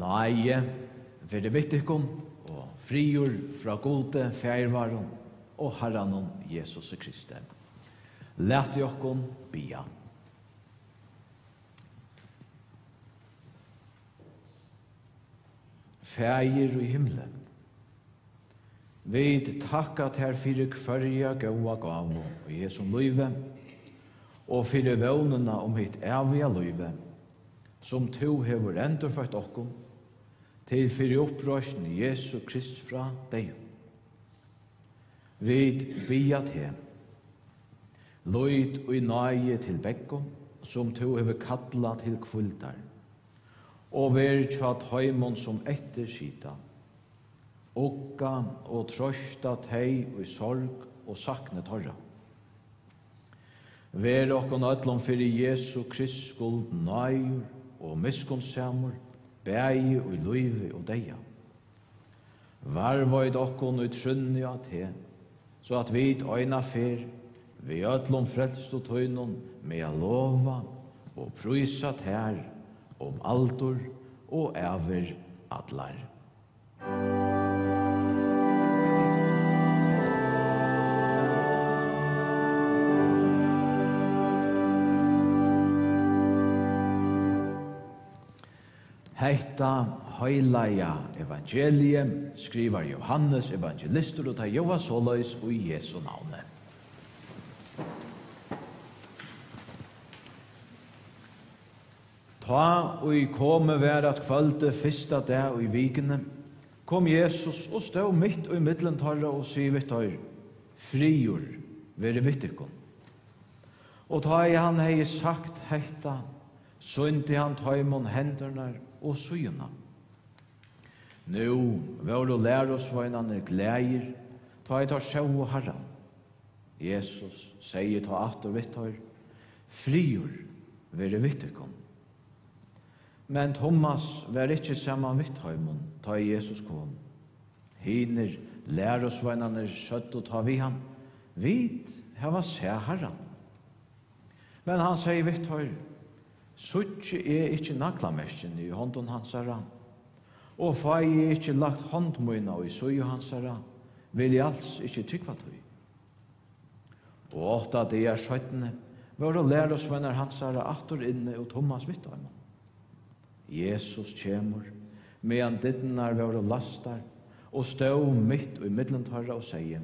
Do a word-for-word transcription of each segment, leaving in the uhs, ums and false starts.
Náði veri við tykkum og friður frá Gudi, Faðir várum og Harranum Jesusi Kristi. Latið okkum biðja. Faðir í himli, vit takka tær fyri hvørja góða gávu í hesum lívi og fyri vónina um hitt æviga lívið, sum tú hevur endurføtt okkum til fyri uppreisn Jesu Krists frá deyðum. Vit biðja teg, lít í náði til beggu, sum tú hevur kallað til hvíldar, og ver hjá teimum, sum eftir sita. Ugga og troysta tey í sorg og sakni teirra. Ver okkum øllum fyri Jesu Krists skuld náðigur og miskunnsamur, bæði í lívi og deyða. Varðveit okkum í trúnni á teg, so at vit eina ferð við øllum frelstu tínum mega lova og prísa tær um aldur og ævir allar. Hetta heilaga evangeliið skrivar Jóhannes evangelistur, og tað ljóðar soleiðis í Jesu navni. Tá ið komið var at kvøldi fyrsta dag í vikuni, kom Jesus og stóð mitt í millum teirra og sigur við teir: Friður veri við tykkum. Og tá ið hann hevði sagt hetta, sýndi hann teimum hendurnar og síðuna. Nú vóru lærusveinarnir glaðir, tá ið teir sóu Harran. Jesus segði tá aftur við teir: Friður veri við tykkum. Men Tummas var ikki saman við teimum, tá ið Jesus kom. Hinir lærusveinarnir søgdu tá við hann: Vit hava sæð Harran. Men hann segði við teir: Síggi eg ikki naglamerkini í hondum hansara, og fái eg ikki lagt hond mína í síðu hansara, vil eg als ikki trúgva tí. Og átta dagar seinni vóru lærusveinar hansara aftur inni, og Tummas við teimum. Jesus kemur, meðan dyrnar vóru læstar, og stóð mitt í millum teirra og segði: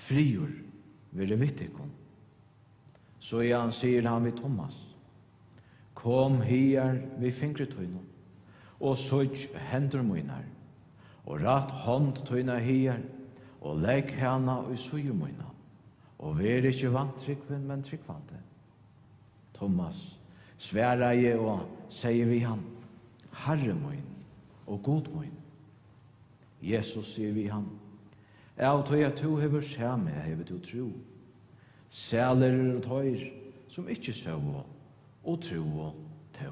Friður veri við tykkum. Síðan sigur hann við Tummas: Kom higar við fingri tínum, og síggj hendur mínar, og rætt hond tína higar, og legg hana í síðu mína, og ver ikki vantrúgvin, men trúgvandi. Tummas svaraði og segði við hann: Harri mín og Gud mín. Jesus sigur við hann: Av tí at tú hevur sæð meg, hevur tú trúð. Sælir eru teir, sum ikki sóu og trúðu tó.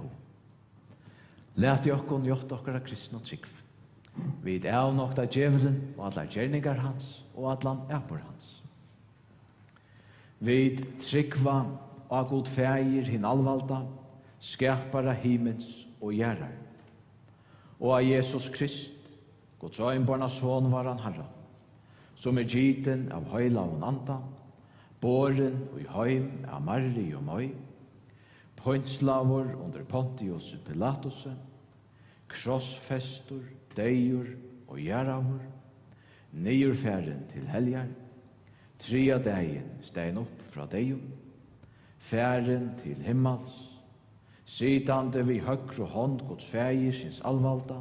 Latið okkum njóta okkara kristnu trúgv. Vit avnokta djevulin og allar gerningar hans og allan atburð hans. Vit trúgva á Gud Faðir hin alvalda, skapara himins og jarðar, og á Jesus Krist, Guds einborna Son, váran Harra, sum er gitin av Heilagum Anda, borin í heim av Mariu moy, pínslaður undir Pontiusi Pilatusi, krossfestur, deyður og jarðaður, niðurfarin til heljar, triðja dagin staðin upp frá deyðum, farin til himmals, sitandi við høgru hond Guds Faðirsins alvalda,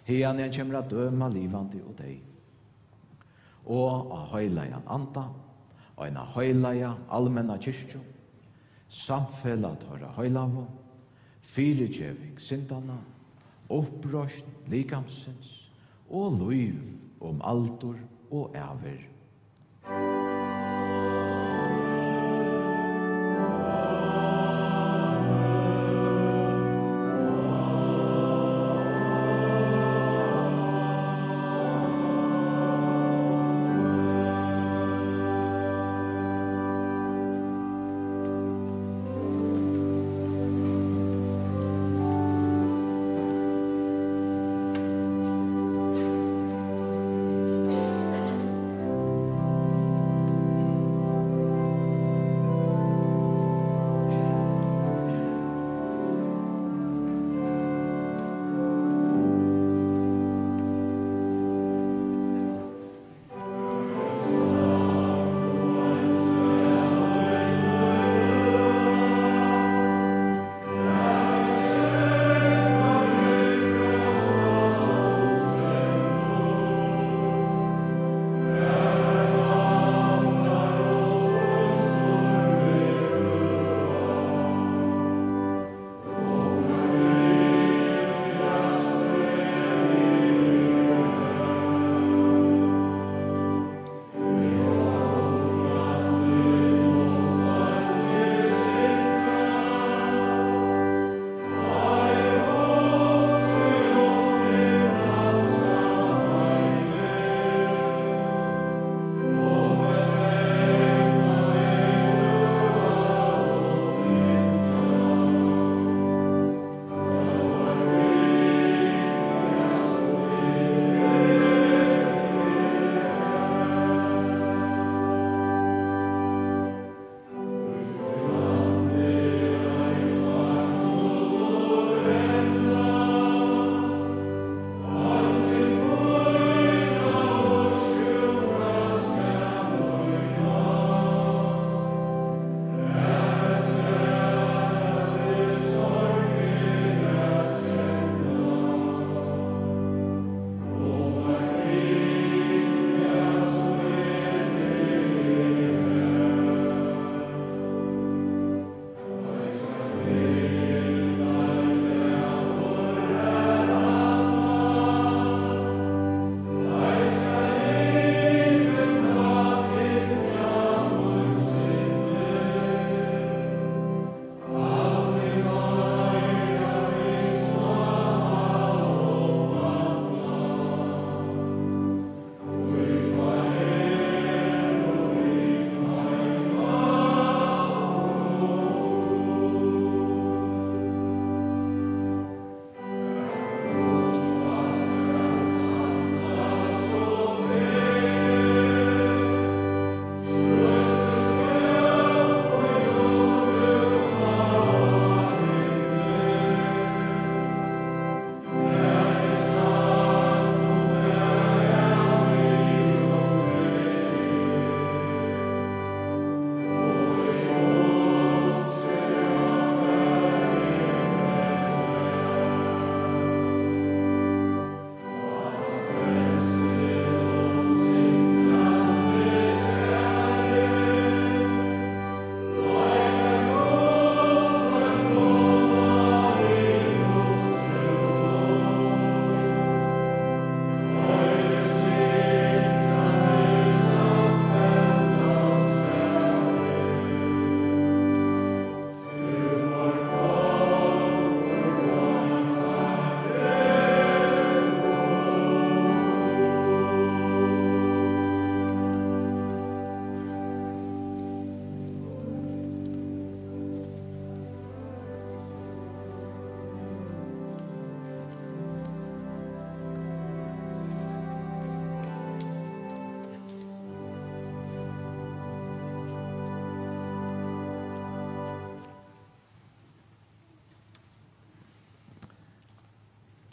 haðani hann kemur at døma livandi og deyð. Og á Heilagan Anda, eina heilaga almenna kirkju, samfelag teirra heilagu, fyrigeving syndanna, uppreisn likamsins og lív um aldur og ævir.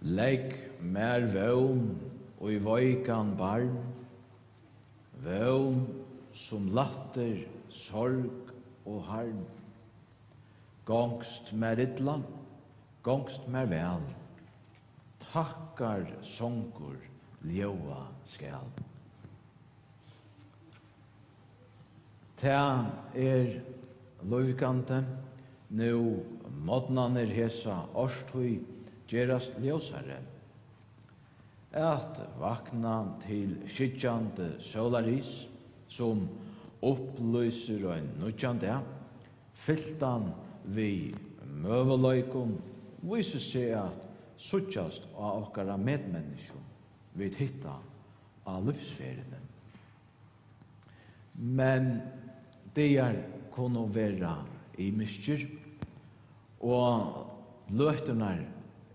Legg mær vón í veikan barm, vón sum lættir sorg og harm. Gongst mær illa, gongst mær væl, takkar songur ljóða skal. Tað er lívgandi, nú morgnarnir hesa árstíð gerast ljósari, at vakna til skyggjandi sólarris, sum upplýsir ein nýggjan dag, fyltan við møguleikum, vísir seg at síggjast á okkara medmenniskjum, vit hitta á lívsferðini. Men dagar kunnu vera ymiskir, og løturnar,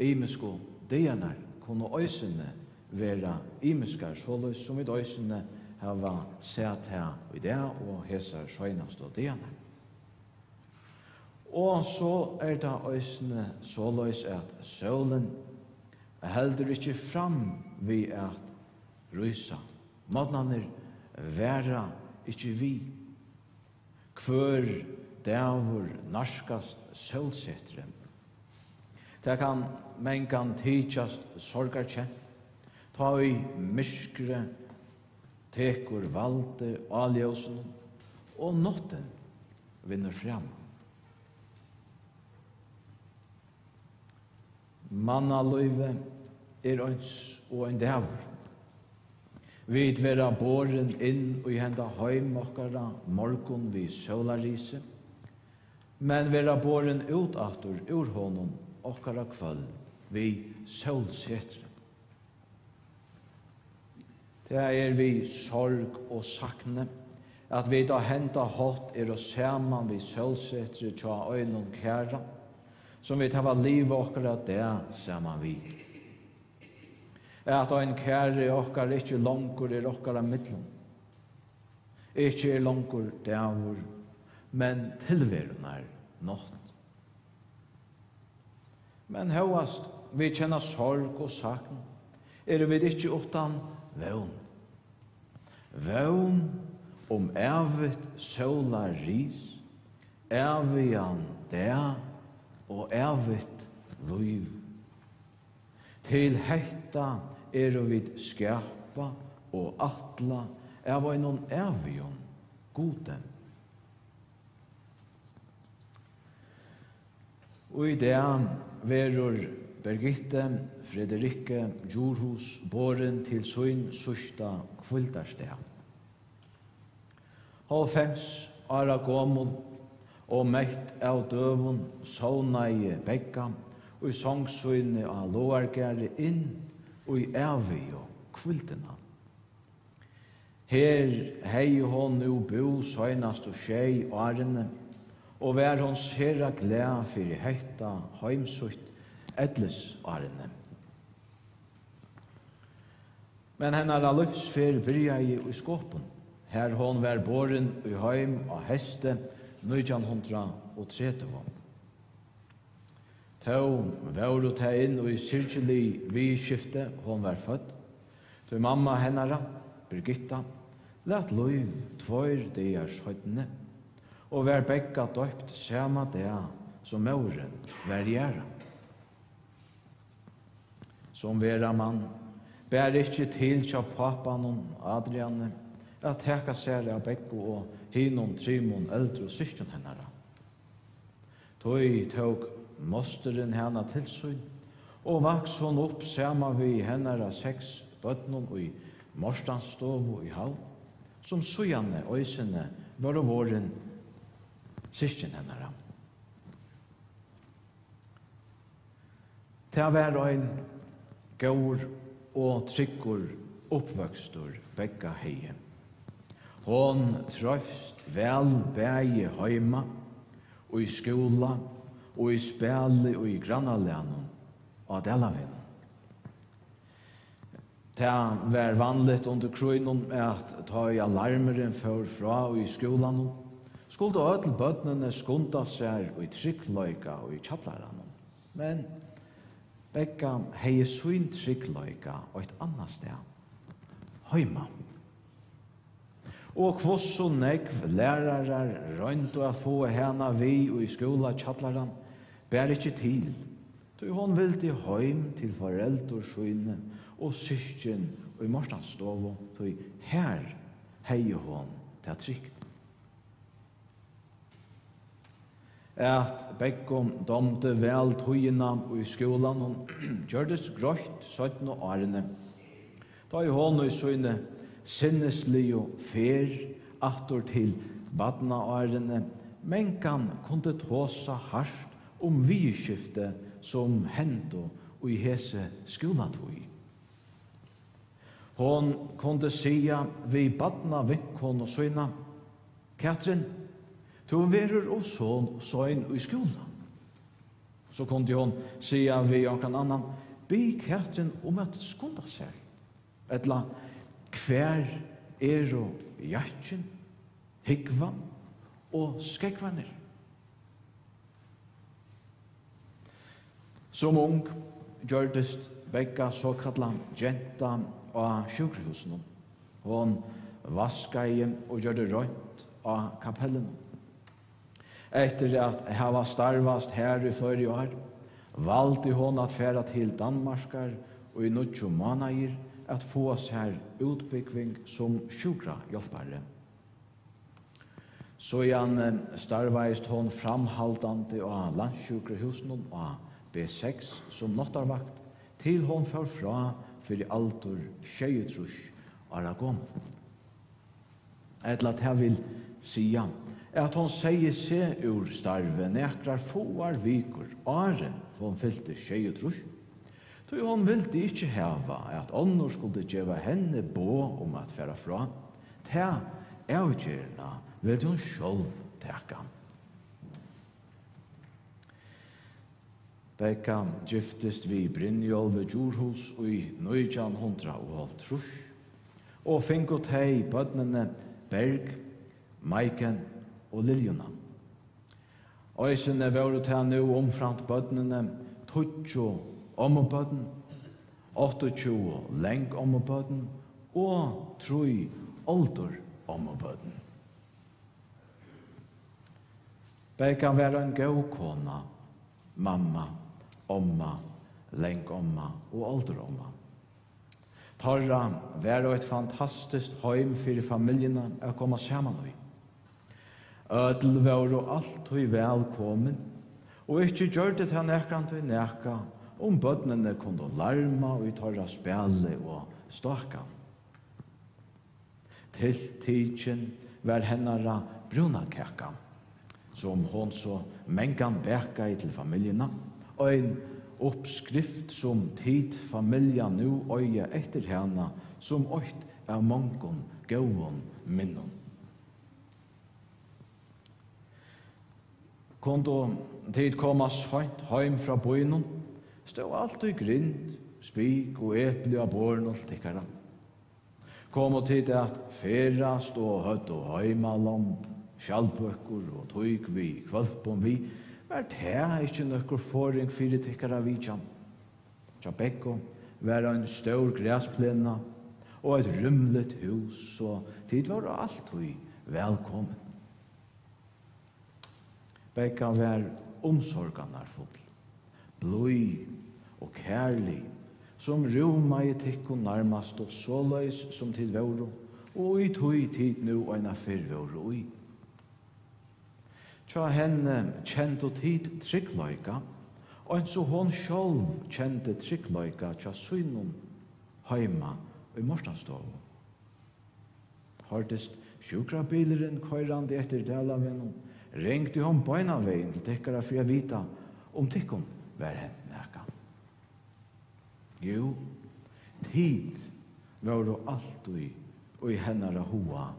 ymisku dagarnar, kunnu eisini vera ymiskar, soleiðis sum vit eisini hava sæð tað í dag og hesar seinastu dagarnar. Og so er tað eisini soleiðis, at sólin heldur ikki fram við at rísa. Morgnarnir vara ikki við. Hvør dagur nærkast sólsetrið. Tað kann mangan tykjast sorgarkent, tá ið myrkrið tekur valdið á ljósunum og náttin vinnur fram. Mannalívið er eins og ein dagur. Vit verða borin inn í henda heim okkara morgun við sólarrisi, men verða borin út aftur úr honum okkara kvøld við sólsetri. Tað er við sorg og sakni, at vit á henda hátt eru saman við sólsetrið hjá einum kæra, sum vit hava livað okkara dag saman við. At ein kæri okkara ikki longur er okkara millum, ikki er longur dagur, men tilverunnar nátt. Men hóast vit kenna sorg og sakn, eru vit ikki uttan vón. Vón um ævigt sólarris, ævigan dag og ævigt lív. Til hetta eru vit skapað og ætlað av einum ævigum Gudi. Í dag verður Birgitte Frederikke Djurhuus borin til sín síðsta hvíldarstað. Hálvfems ára gomul og mett av døgum sovnaði Begga í song síni á Lágargarði inn í ævigu hvíldina. Her hevði hon nú búð seinastu sjey árini, og var hon sera glað fyri hetta heimsítt ellisárini. Men hennara lívsferð byrjaði í Skopun, har hon var borin í heim á heysti nítjan hundrað og tretivu. Tó vóru tað inn í syrgilig viðurskifti, hon var fødd, tí mamma hennara, Birgitta, læt lív tveir dagar seinni og var Begga doypt sama dag, sum móðirin var jarðað. Sum vera man, bar ikki til hjá pápanum Adriani at taka sær av Beggu og hinum trimum eldru systkjum hennara. Tí tók mosturin hana til sín, og vaks hon upp saman við hennara seks børnum í Mortansstovu í Havn, sum síðani eisini vóru vorðin systkin hennara. Tað var ein góður og tryggur uppvøkstur, Begga hevði. Hon treivst væl bæði heima, í skúla og í spæli í grannalagnum á Dalavegnum. Tað var vanligt undir krígnum, at tá ið alarmurin fór frá í skúlanum, skuldu øll børnini skunda sær í tryggleika í kjallaranum. Men Begga hevði sín tryggleika eitt annað stað, heima. Og hvussu nógv lærarar royndu at fáa hana við í skúlakjallaran, bar ikki til, tí hon vildi heim til foreldur síni og systkin í Mortansstovu, tí har hevði hon tað trygt. At Beggu dámdi væl tíðina í skúlanum, gjørdist greitt seinnu árini, tá ið hon í síni sinnisligu ferð aftur til barnaárini mangan kundi tosa hart um viðurskifti, sum hendu í hesi skúlatíð. Hon kundi siga við barnavinkonu sína: "Katrin, tú verður ov son-, sein í skúla." So kundi hon siga við onkran annan: "Bið Katrin um at skunda sær." Ella: "Hvar eru jakkin, húgvan og skógvarnir?" Sum ung gjørdist Begga sokallað genta á sjúkrahúsinum. Hon vaskaði og gjørdi reint á kapellinum. Eftir at hava starvast har í fleiri ár, valdi hon at fara til Danmarkar í níggju mánaðir at fáa sær útbúgving sum sjúkrahjálpari. Síðan, eh, starvaðist hon framhaldandi á Landssjúkrahúsinum á B seks sum náttarvakt, til hon fór frá fyri aldur sjeyogtrýss ára gomul. Ella tað vil siga, at hon segði seg úr starvi nakrar fáar vikur, áðrenn hon fylti sjeyogtrýss, tí hon vildi ikki hava, at onnur skuldu geva henni boð um at fara frá. Ta avgerðina vildi hon sjálv taka. Begga giftist við Brynjolvi Djurhuus í nítjan hundrað og hálvtrýss og fingu tey børnini Berg, Maiken og Liljuna. Eisini vóru tað nú umframt børnini tíggju ommubørn, áttaogtjúgu langommubørn og trý oldurommubørn. Begga var ein góð kona, mamma, omma, langomma og olduromma. Teirra var eitt fantastiskt heim fyri familjuna at koma saman í. Øll vóru altíð vælkomin, og ikki gjørdi tað nakrantíð nakað, um børnini kundu larma í teirra spæli og stáka. Tiltikin var hennara brúnakaka, sum hon so mangan bakaði til familjuna, ein uppskrift, sum tit, familja, nú eiga eftir hana sum eitt av mongum góðum minnum. Kundu tit koma seint heim frá býnum, stóð altíð grind, spik og epli á borðinum til tykkara. Komu tit at ferðast og høvdu heimalomb, skjaldbøkur og tík við hvølpum við, var tað ikki nøkur forðing fyri tykkara vitjan. Hjá Beggu var ein stór grasplena og eitt rúmligt hús, so tit vóru altíð vælkomin. Begga var umsorganarfull, blíð og kærlig, sum rúmaði tykkum nærmastu soleiðis, sum tit vóru, og í tí tit nú eina ferð vóru í. Hjá henni kendu tit tryggleika, eins og hon sjálv kendi tryggleika hjá sínum heima í Mortansstovu. Hoyrdist sjúkrabilurin koyrandi eftir Dalavegnum, ringdi hon beinanvegin til tykkara fyri at vita, um tykkum var hent nakað. Jú, tit vóru altíð í hennara huga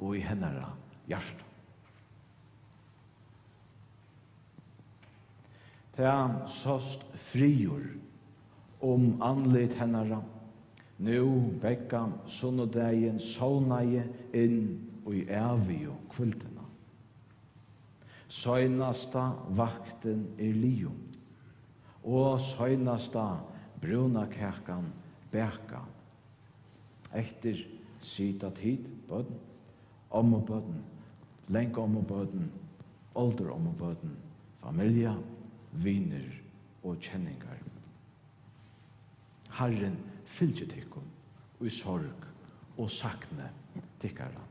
og í hennara hjarta. Tað sást friður um andlit hennara, nú Begga sunnudagin sovnaði inn í ævigu hvíldina. Seinasta vaktin er liðug, Og seinasta brúnakakan bakað. Eftir sita tit, børn, ommubørn, langommubørn, oldurommubørn, familja, vinir og kenningar. Harrin fylgi tykkum í sorg og sakni tykkara.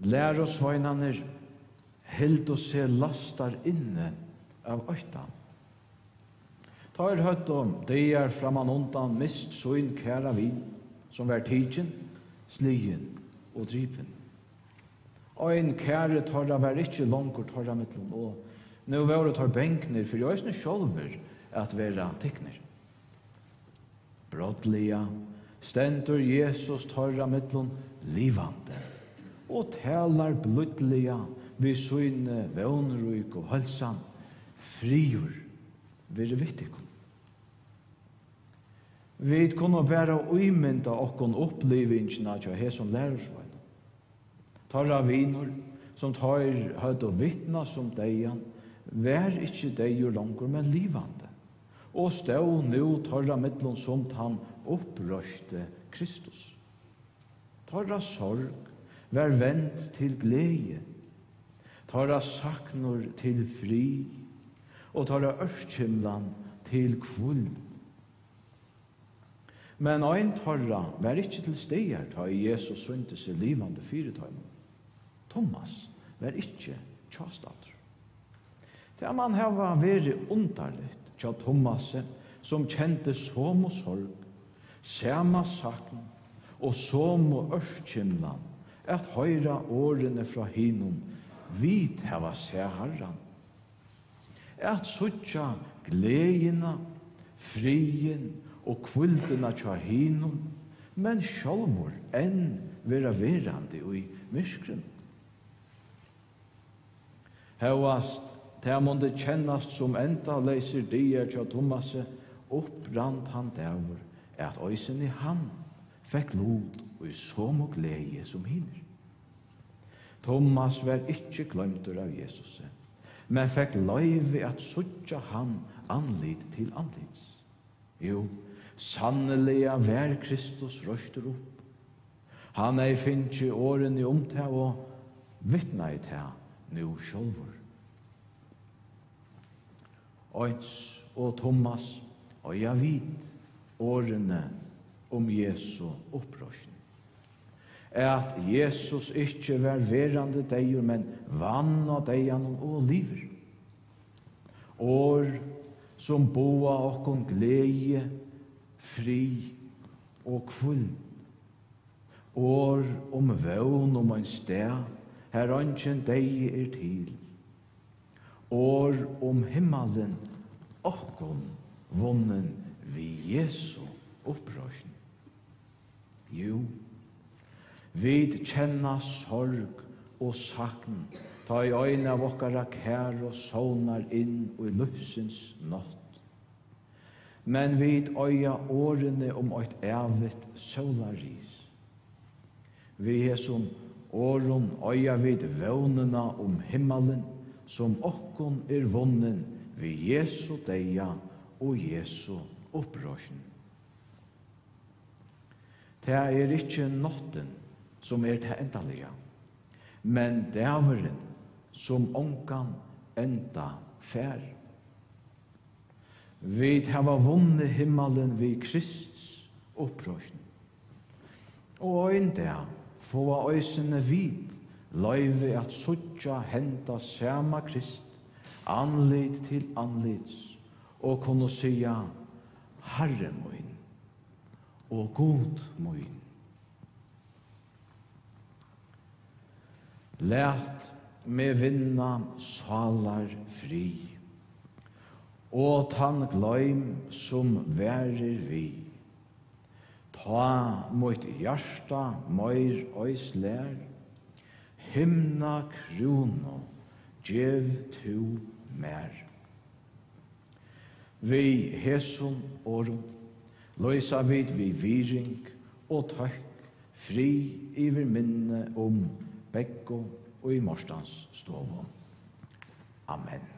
Lærusveinarnir hildu seg læstar inni av ótta. Teir høvdu dagar frammanundan mist sín kæra vin, sum var tikin, sligin og dripin. Ein kæri teirra var ikki longur teirra millum, og nú vóru teir bangnir fyri eisini sjálvir at vera tiknir. Brádliga stendur Jesus teirra millum livandi og talar blídliga við síni vónríku heilsan: Friður veri við tykkum. Vit kunnu bara ímynda okkum upplivingina hjá hesum lærusveinum. Teirra vinur, sum teir høvdu vitnað sum deyðan, var ikki deyður longur, men livandi, og stóð nú teirra millum sum tann uppreistur Kristus. Teirra sorg var vend til gleði, teirra saknur til frið, og teirra ørkymlan til hvíld. Men ein teirra var ikki til staðar, tá ið Jesus sýndi seg livandi fyri teimum. Tummas var ikki hjástaddur. Tað man hava verið undarligt hjá Tummasi, sum kendi somu sorg, sama sakn og somu ørkymlan, at hoyra orðini frá hinum: Vit hava sæð Harran. At síggja gleðina, friðin og hvíldina hjá hinum, men sjálvur enn vera verandi í myrkrinum. Hóast tað mundi kennast sum endaleysir dagar hjá Tummasi, upprann tann dagur, at eisini hann fekk lut í somu gleði sum hinir. Tummas var ikki gloymdur av Jesusi, men fekk loyvi at síggja hann andlit til andlits. Jú, sanniliga var Kristus reistur upp. Hann hevði fingið orðini um tað og vitnaði tað nú sjálvur. Eins og Tummas eiga vit orðini um Jesu uppreisn. At Jesus ikki var verandi deyður, men vann á deyðanum og livir. Orð, sum boða okkum gleði, frið og hvíld. Orð um vón um ein stað, har eingin deyði er til. Orð um himmalin, okkum vunnin við Jesu uppreisn. Jú, vit kenna sorg og sakn, tá ið ein av okkara kæru sovnar inn í lívsins nátt. Men vit eiga orðini um eitt ævigt sólarris. Við hesum orðum eiga vit vónina um himmalin, sum okkum er vunnin við Jesu deyða og Jesu uppreisn. Tað er ikki náttin, sum er tað endaliga, men dagurin, sum ongan enda fær. Vit hava vunnið himmalin við Krists uppreisn. Og ein dag fáa eisini vit loyvi at síggja henda sama Krist andlit til andlits og kunnu siga: Harri mín og Gud mín. Lat meg vinna sálar frið, og tann gloym, sum varir við. Tá mítt hjarta meir ei slær, himna krúnu gev tú mær. Við hesum orðum lýsa vit við virðing og tøkk frið yvir minni um Beggu, í Mortans stovu. Amen.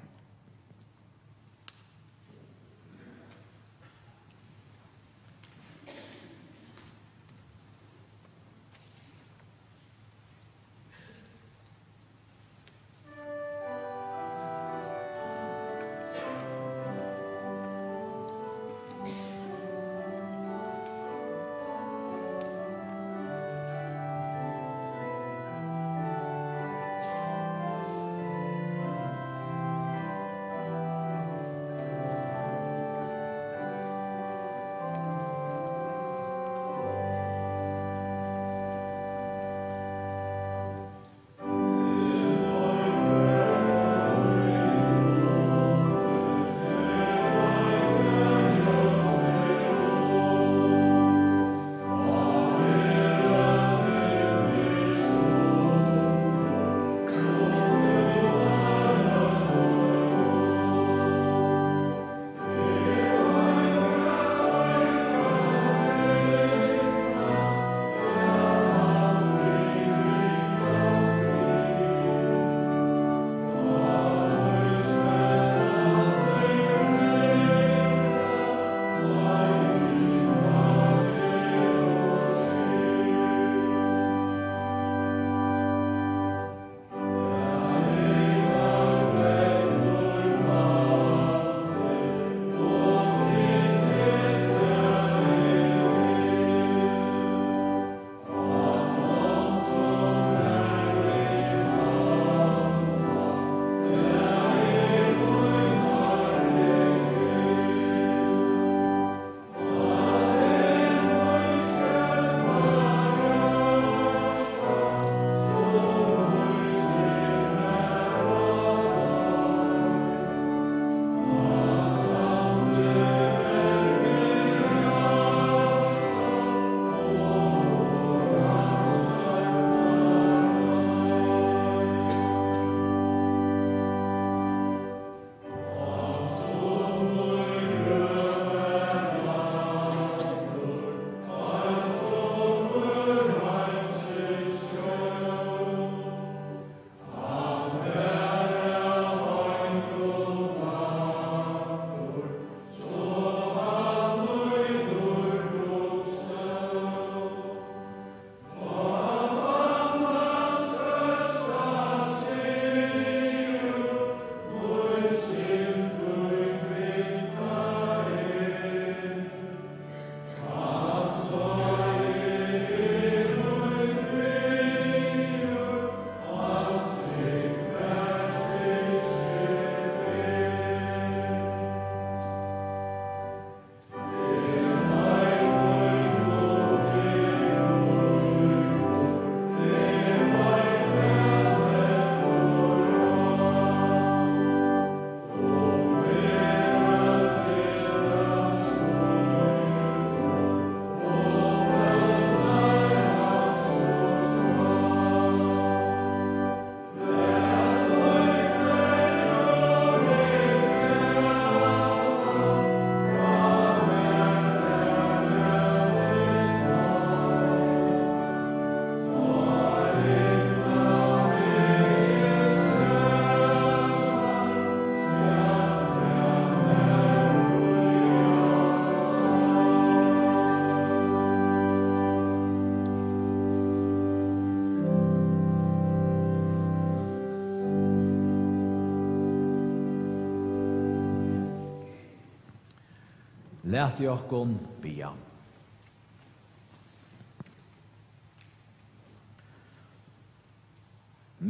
Latið okkum biðja.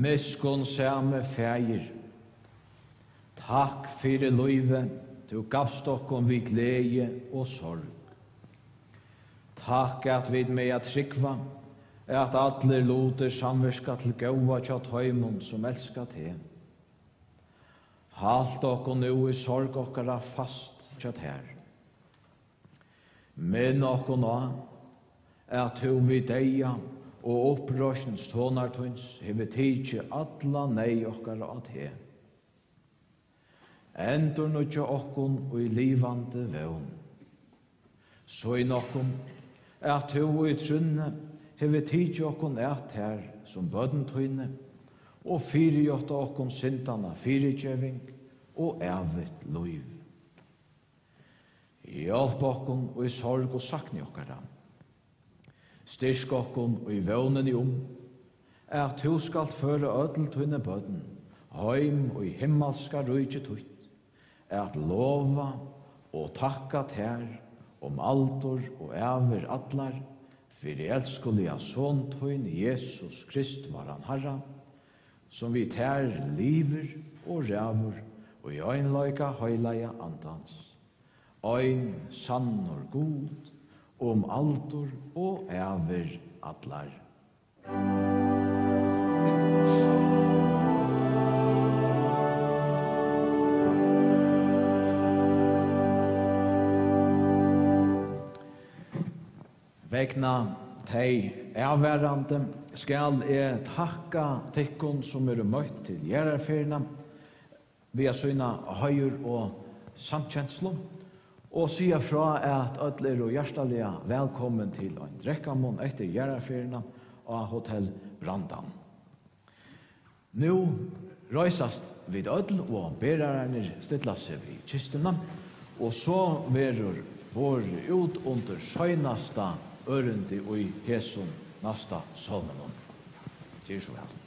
Miskunnsami Faðir, takk fyri lívið, tú gavst okkum við gleði og sorg. Takk, at vit mega trúgva, at allir lutir samvirka til góða hjá teimum, sum elska teg. Halt okkum nú í sorg okkara fast hjá tær. Minn okkum á, at tú við deyða og uppreisn Sonar tíns hevur tikið alla neyð okkara á teg. Endurnýggja okkum í livandi vón. Sýn okkum, at tú í trúnni hevur tikið okkum at tær sum børn tíni, og fyrijátta okkum syndanna fyrigeving og ævigt lív. Hjálp okkum í sorg og sakni okkara. Styrk okkum í vónini um, at tú skalt føra øll tíni børn heim í himmalska ríki títt, at lova og takka tær um aldur og ævir allar, fyri elskuliga Son tín, Jesus Krist, våran Harra, sum við tær livir og ræður í einleika Heilaga Andans, ein sannur Gud, um aldur og ævir allar. Vegna tey avvarðandi skal eg takka tykkum, sum eru møtt til jarðarferðina, við at sýna heiður og samkenslu og siga frá, at øll eru hjartaliga vælkomin til ein drekkamunn eftir jarðarferðina á Hotel Brandan. Nú reisast vit øll, og berararnir stilla seg við kistuna, og so verður borið út undir seinasta ørindi í hesum næsta sálminum. Ger so væl.